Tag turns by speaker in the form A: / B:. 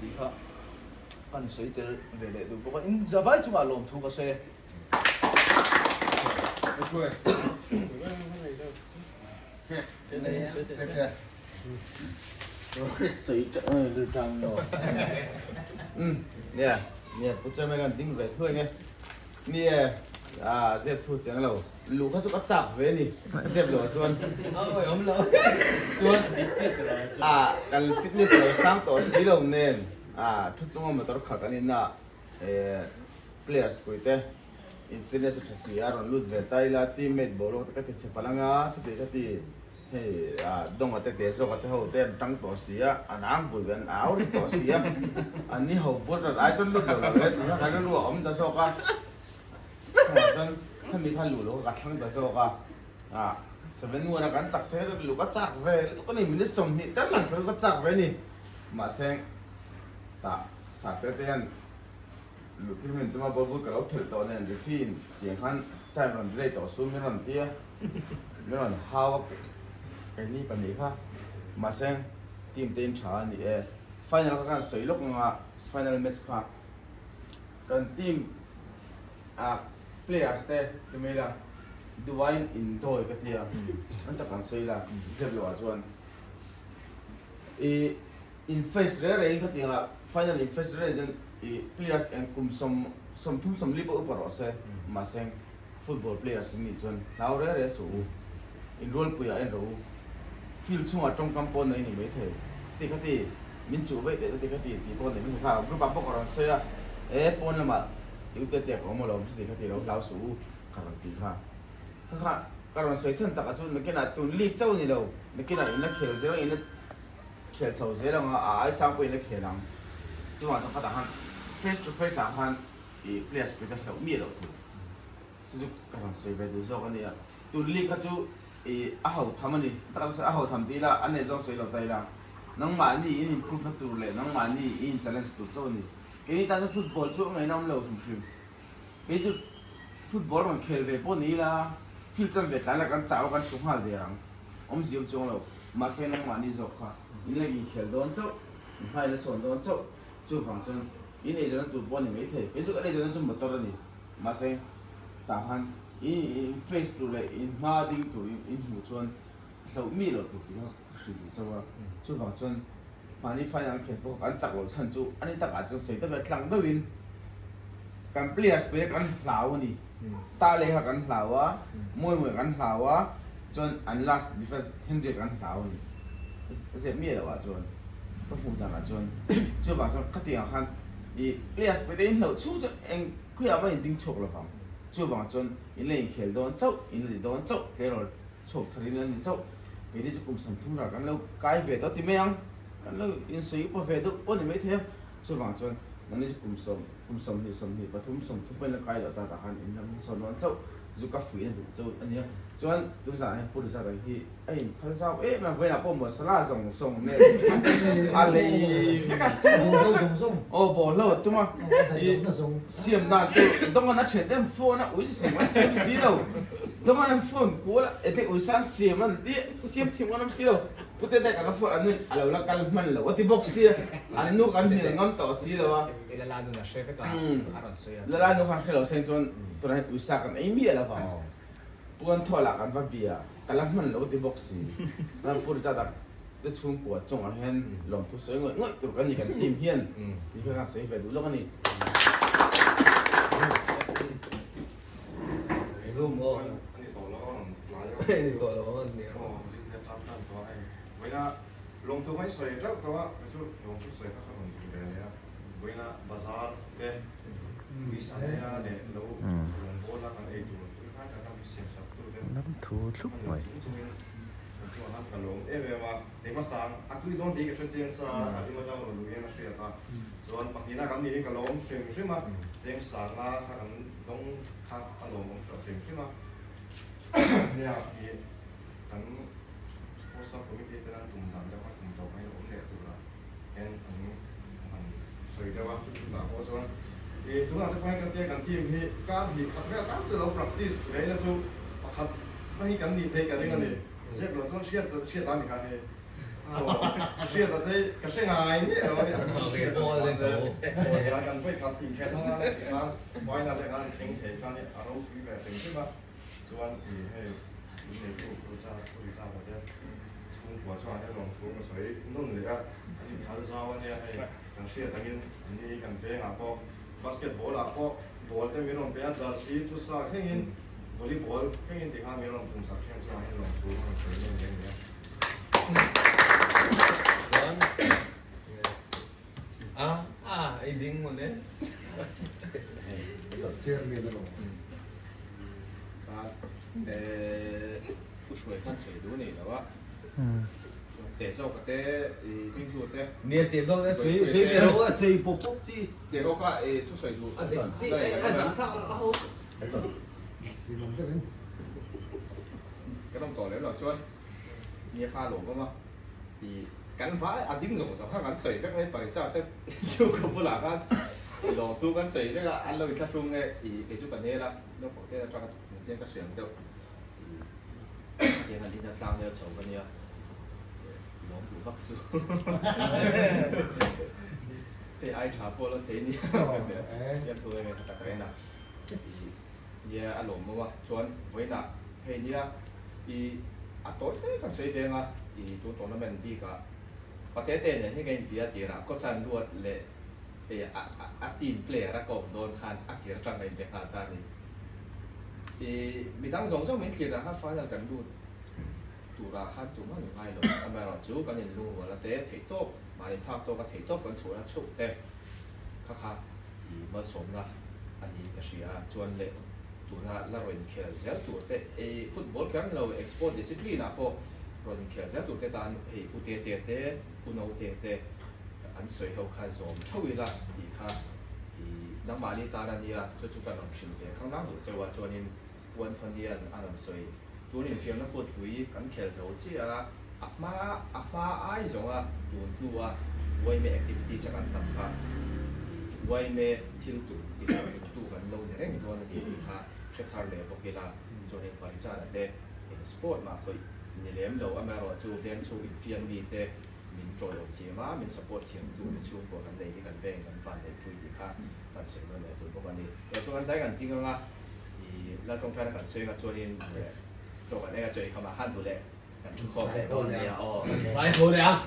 A: tih kha kan sawi tel ve leh duh bawk a. In zavai chungah lawmthu ka sawi e.
B: Nia, nia pu Chairman kan ding ve thuai nge. Ni e, ah zep thu chiang lo. Luh kha chu ka chak ve ni, zep lo chuan.
A: Awm lo.
B: Chuan ah kan fitness lo sang tawh si lo nen ah thu chunga motor khalh kan inna eh players pui te in fitness a tha si a rawn lut ve ta ila teammate boruak te ka ti chhe palh anga chuti khati hei ah dawnga te te zawka te ho te an tang tawh si a an ang pui ve an au ri tawh si a an ni ho bul rat ai chuan lut lo lo e tih kha ka rilru a awm ta zawk a chuvang chuan khami kha luh loh kha ka thlang ta zawk a ah 7-1 a kan chak phei a luh ka chak ve lutuk a ni minute 20 tal lang phei ka chak ve a ni mahse tah sate te hian Luhkim in tuma ball bul ka lo phelh tawh nen referee in tiang khan time rawn delay tawh su min rawn ti a, min rawn hau a keini pahnih kha mahse team te in tha a ni e. Final kha khan sawi lawk anga final match kha kan team ah players te ti mai la duaiin in dawi ka tia an tak an sawi la zep loh ah chuan i In face reng rengin khatiang ah final in face reng reng chuan i players eng kum sawm sawmthum sawmli pawh upa rawh se mahse football players in nih chuan hlau reng reng suh u in rualpui ah en rawh u field chhungah tawngkam pawh nei ni maithei chuti khati min chuh veih teh chuti khati tih pawh nei maithei kha group ah pawh ka rawn sawi a e pawn lamah i ute te ka awm alawm chuti khati lo hlau suh u ka rawn ti kha kha kha ka rawn sawi chhan takah chuan nakinah tun league chauh ni lo nakinah in la khel zel ang in la Khel chho zel ang a, a ai sang pawhin a khel ang. Chuvang chuan khatah khan face to face ah khan i players pui te hlauh miah loh tur. Chu chu ka rawn sawi ve duh zawk a nia. Tun league kha chu i a ho tham a ni. Tak tak a ho tham ti ila a nep zawng sawi lo ta ila. Nangmahni in improve na tur leh nangmahni i in challenge tur chauh a ni. Keini tan chuan football chu a ngaihna awm lo hrim hrim. Kei chu football rawn khel ve pawh ni ila field chan ve tlai la kan chau a kan thlu nghal der ang. Awmzia awm chuang lo. Mahse nangmahni zawk kha in la inkhel dawn chauh, in hma in la sawn dawn chauh. Chuvang chuan in eizawnna tur pawh a ni maithei. Kei chu kan eizawnna chu motor a ni. Mahse tah khan in in face tur leh in hma ding tur in in hmuh chuan hlauh mi loh tur tih kha ka hrilh duh chauh a. Chuvang chuan mahni final an khel pawh kha kan chak loh chhan chu a ni takah chuan sawi deuh leh tlang deuhin kan players pawh hi kan hlau a ni. Ta leh kha kan hlau a, mawi mawi kan hlau a, chuan an last defense Henry kan hlau a ni. A zep miah loh ah chuan ka hmuh dan ah chuan chuvang chuan khatiang ah khan i players pawh te in hlauh chhung chuan eng khawiah mah in ding chhuak lo vang. Chuvang chuan in la inkhel dawn chauh, in la ti dawn chauh, tleirawl chhuak thar in la ni chauh. Keini chu kum 30 ral kan lo kai ve tawh ti mai ang, kan lo insawi upa ve deuh pawh a ni maithei a, chuvang chuan nangni chu kum sawm Kum 20, 23, 30 pawhin a kai loh ta tah khan in lam sawn dawn chauh zu ka fuih a duh chauh a nia. Chuan tun zanah hian Pu Richard-a hi a inphal zau em a, vawiinah pawh masala zawng zawng nen a lei vek a. Aw bawlhlo a tum a, i siam dan tur dawngan a thian em phone a ui siam an thiam si lo, dawngan an phone kual a ete uisa an siam an ti siam thiam an awm si lo. Pu Tete ka ka phone an nuin a lo la kal hman lo a ti bawk sia, an nu kan hnial ngam tawh si lo a.
C: Lala nun a hre vek a, a rawn sawi a.
B: Lala nu khan hre lo seng chuan tunah hian uisa kan ei miah lo vang. Puan thaw lah kan va bia, ka la hman lo ti bawk si. Chuan Pu Richard a te chhungkua chungah hian lawmthu sawi ngawih ngawih tur kan ni kan team hian tih kha ka sawi ve duh lawk a ni.
D: Lawngthu kan sawi teuh tawh a, chu lawngthu sawi kha ka rawn duh ve leh a, vawiina bazar te uisa neia leh lo rawngbawla kan ei tur tui khan kan ram siam sak tu te an lo chung chungin kan chungah khan ka lawm em em a, keimah sang a tui dawn tih ka hre chiang sa a, a lim atang rawn luh hian a hriat a, chuan pahnihna kan nih hi ka lawm hrim hrim a, cheng sanga kha kan dawng kha a lawmawm hrim hrim a, nia ih kan. Sports Sub Committee ten an tum dan deuh kha tum tawp angin awm leh tura hian an han sawi deuh a, chu tah pawh chuan ih tunah te pawh hian kan tia kan team hi kar hnih khat vel tan chu lo practice ve ila chu pakhat na hi kan nih theih ka ring a ni, zep lo chuan hriat hriat a ni kha hei aw hriat a thei ka hre ngai miah lo a ni. Tlai kan vawi khat inkhelh hmang a tikhan final te khan thleng thei khan a ropui ve hrim hrim a, chuan i hei in neitu Pu Cha Pu Richard-a te chhungkua chuan he lawmthu ka sawi nawn leh a, an inphal zau a nia hei kan hriat angin anni kan vengah pawh basketball ah pawh ball te min rawn pe a, jersey futsal thlengin volleyball thlengin tikhan min rawn tum sak thin chuan he lawmthu ka rawn sawi nawn leh a nia.
E: Chuan A a i ding mawn e.
F: Chairman a lo.
C: Ka u hruai khan sawi duh nei lo a. Te zawk a te i hming te.
E: Nia te zawk e sawi sawi ve ro a sawi pawp pawp chi.
C: Te zawk a i thu sawi duh.
E: A dik chi a zang thlak a ho.
C: Kan awm tawh lem lo chuan nia kha a lawm awm a. I kan vai a ding zawng zawng kha kan sawi vek mai paricha te chu ka bulah khan lawng tu kan sawi vek a an lo inthlahrung nge i kei chu ka nel a naupang te atanga engtin ka sawi ang deuh i tiang an dina tlang nel chho ka nia lawm duh vak chu hei ai tha pawh la thei nia ka ti a nge tak reng a i nia a lawm awm a chuan vawiinah hei nia i a tawi te kan sawi veng a i tun tournament bik ah pate te nen hi ka inbia tirah coach an ruat leh e a a team player a ka awm dawn khan a tir atang ka inbe nghal ta a ni. I midang zawng zawng min thlir ah khan final kan lut turah khan tumah an ngai lo amaherawhchu kan inlungrual a te theih tawp mahni phak tawk a theih tawp kan chhuah na chhuk te kha kha i malsawmna a ni ka hria a, chuan leh tuna la rawn inkhel zel tur te ei football kher ni lo export discipline ah pawh rawn inkhel zel tur te tan hei u te te te u no te te an sawi ho kha zawm theuh ila tih kha i nangmahni tan a nia chu chu ka rawn hrilh ve khanglang duh cheu a chuanin Pu Anthony-a'n a rawn sawi tun infiamna kutpui kan khel zo chiah a, a hma a hma ai zawnga tun hnua Uaime activities a kan tam kha Uaime thil tum ti hlawhtlingtu kan lo ni reng dawn a ni tih kha hre thar leh bawk ila chuanin Parijana te eng sport mah khawih ni lem lo amaherawh chu veng chhung infiam mi te min tawihawm thiam a, min support thiam tu te chhungkua kan nei hi kan veng kan van neihpui tih kha kan sawi nawn leh tur bawk a ni. Tawh chuan kan zai kan ting anga i lal tawngtaina kan sawi anga chuanin chaw kan eng a chaw i khamah khan duh leh kan thu khawm leh dawn nia aw.
E: Vai ho leh ang.